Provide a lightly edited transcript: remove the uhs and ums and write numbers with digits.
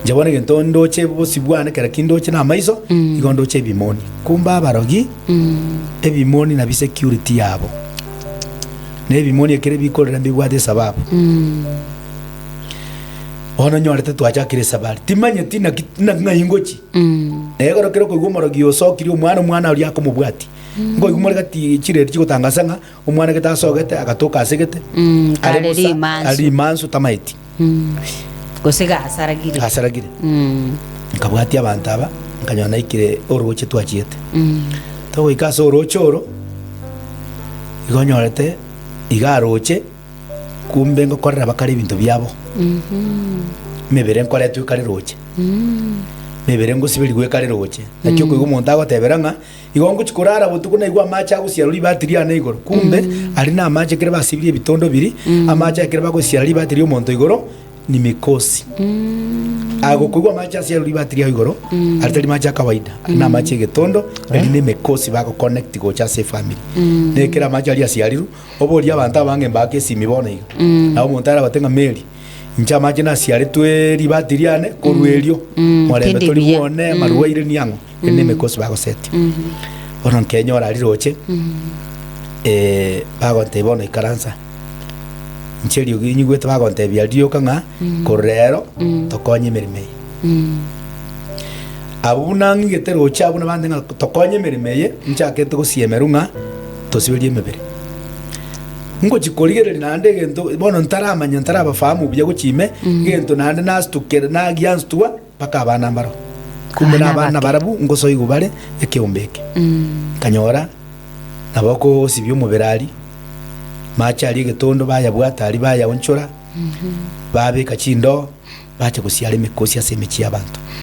Inche bono egento ndoche bosio bwane kera ki ndoche na amaiso, igo ndoche ebimoni. Kumbe abarogi, ebimoni nabio security yabo. Na ebimoni ekere bikorera mbibwate esababu. Bono nyorete twachakire esabari, timanyeti naki naki ng'ai ngochia. Na ekero kere okoigwa omorogi osokirie omwana, omwana oria akomobwatia. Nkoigwa more gati chiredi chigotangasa ng'a omwana gete asogete agatoka ase gete, are Kare bosa, rimansu. are rimansu tamaeti. Gose gasaragire. Gasaragire. Nkabwatia abanto aba, nkanyora naikire orooche twachiete. Togoika ase orooche oro, igo nyorete iga aroche, kumbe ngokorera bakare ebinto biabo. Emebere nkoretwe ekare roche. Emebere ngosiberigwe ekare roche. Naki okoigwa omonto agotebera ng'a, igo ngochia korara botuko naigwe amache agosiarwa ribati riane igoro. Kumbe, aria namache ekero basibirie ebitondo biria, amache ekero bagosiara ribati ri'omonto igoro, ni mikosi. Agokoigwa amache asiarwe ribati riao igoro, aria tari mache a kawaida, aria namache egetondo, eria nemikosi bagoconnect gocha ase efamiri. Na ekero amache aria asiarirwe, oborie abanto abange mbake esimi bono iga. Nabo omonto aragote ng'a Mary, inche amache nasiaretwe ribati riane, korwa erio, morembe tindi tori buya. bwone, amarwaire niang'o, eri nemikosi bagosetia. Bono nkenyora aria roche, bagontebia bono ikaransa, inche eriogi nyigwete bagontebia rioka ng'a korwa rero tokonye emeremo eye. Abwo buna ng'igete roche abwo nabande ng'a tokonye emeremo eye, nchakete gosiemerwa ng'a tosiberie emebere. Ngochia korigereria naende egento bono ntaramanya ntarabafahamu buya gochia ime, egento naende nastukera nagianstua mpaka abana mbaroo. Kumbe Abana na abana abake. barabwo ngosoigwa bare ekeombe eke. Nkanyora nabo okosibia omobere aria, mache aria egetondo bayabwata aria bayaonchora, babeka chindoo, bacha gosiara emekosi ase emechie y'abanto.